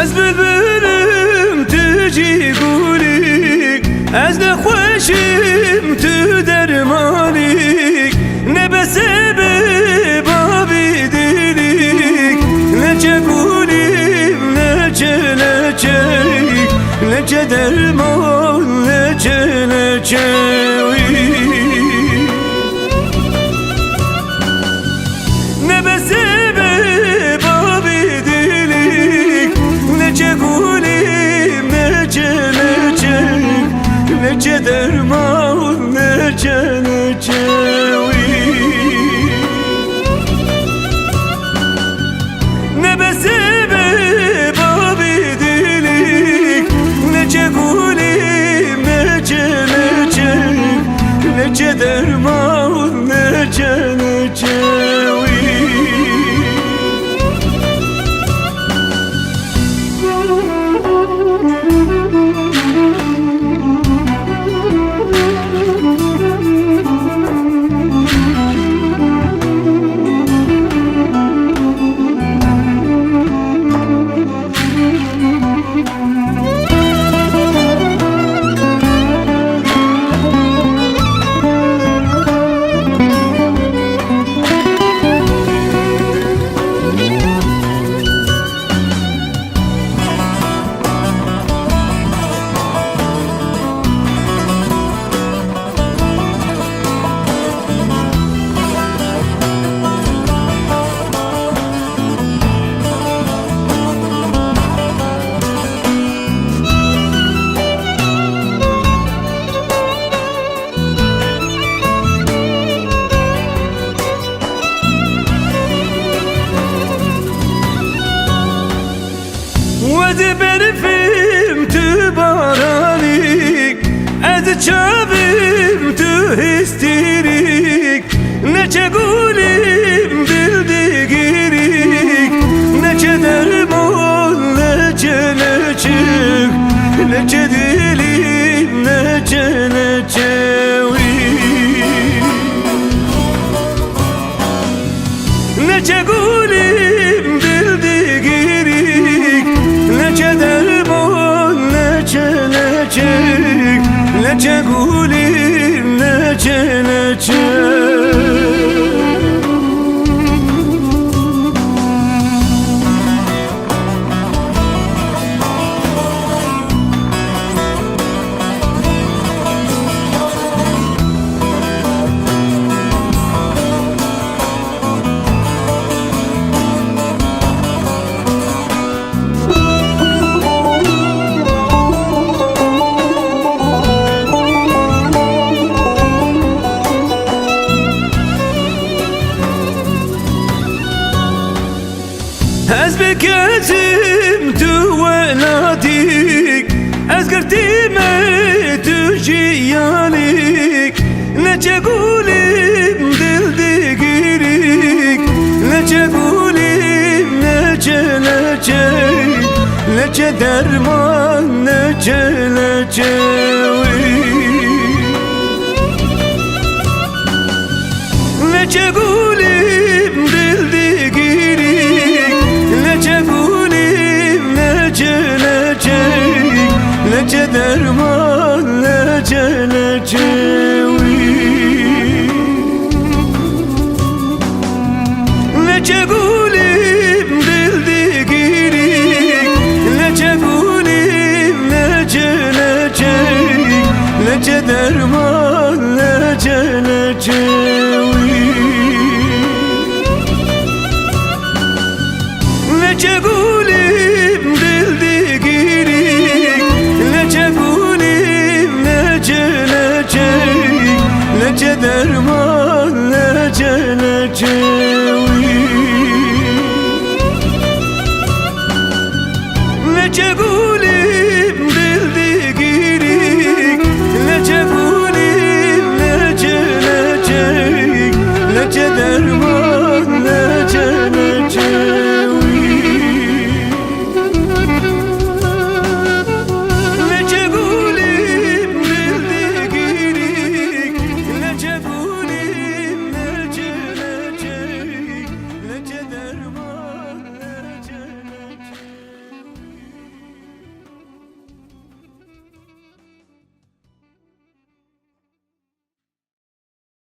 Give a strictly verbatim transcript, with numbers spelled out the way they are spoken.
Ez bilbilim, tu jî gulî, ez nexweşim, tu dermanî, ne bes ê bi bavî dilî, neçe gulî, neçe, neçe, neçe derman, neçe, neçe, wî. Ne bes ê bi bavî dilî, neçe gulî, neçe, neçe, neçe derman, neçe, neçe, wî. Ne bes ê bi bavî dilî, neçe gulî, neçe, neçe, neçe derman, neçe, neçe, wî. Ez berfim, tu baranî, ez çavim, tu histîrî, neçe gulîm, dil digirî, neçe derman, neçe, neçe, neçe dilîm, neçe, neçe, wî. Neçe gulîm, dil digirî, neçe derman, neçe, neçe, neçe gulîm, neçe, neçe. Ez bi kesim, tu welatî, ez girtî me, tu jiyanî, neçe gulîm, dil digirî, neçe gulîm, neçe, neçe, Neçe derman, neçe, neçe wî. Neçe gulîm dil digirî, neçe gulîm, neçe, neçe, neçe derman, neçe, neçe wî. Neçe gulîm dil digirî, neçe gulîm, neçe, neçe, neçe derman, neçe, neçe wî. Neçe gulîm dil digirî, neçe gulîm, neçe, neçe, neçe derman, neçe, neçe wî. Neçe gulîm